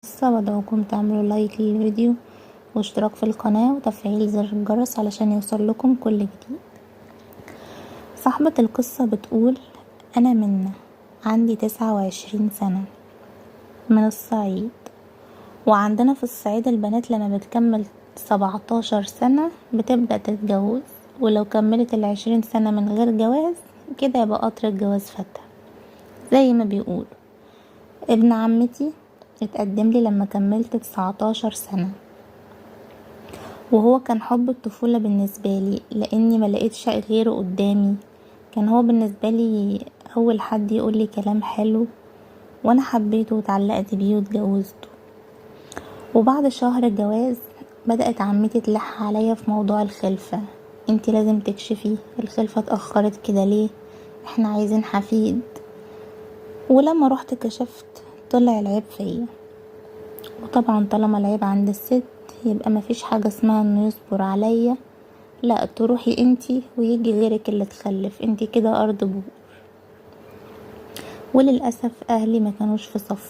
وادعوكم تعملوا like للفيديو واشتراك في القناة وتفعيل زر الجرس علشان يوصل لكم كل جديد. صاحبة القصة بتقول: أنا منة، عندي 29 سنة، من الصعيد. وعندنا في الصعيد البنات لما بتكمل 17 سنة بتبدأ تتجوز، ولو كملت 20 سنة من غير جواز كده يبقى قطر الجواز فاتها زي ما بيقولوا. ابن عمتي اتقدم لي لما كملت 19 سنة، وهو كان حب الطفولة بالنسبة لي لاني ما لقيتش غيره قدامي. كان هو بالنسبة لي اول حد يقول لي كلام حلو، وانا حبيته واتعلقت بيه واتجوزته. وبعد شهر الجواز بدأت عمتي تلح عليا في موضوع الخلفة: انتي لازم تكشفي، الخلفة اتأخرت كده ليه، احنا عايزين حفيد. ولما روحت كشفت طلع العيب فيا. وطبعا طالما العيب عند الست يبقى مفيش حاجة اسمها انه يصبر عليا، لا تروحي انتي ويجي غيرك اللي تخلف، انتي كده ارض بور. وللأسف اهلي ما كانوش في صفي.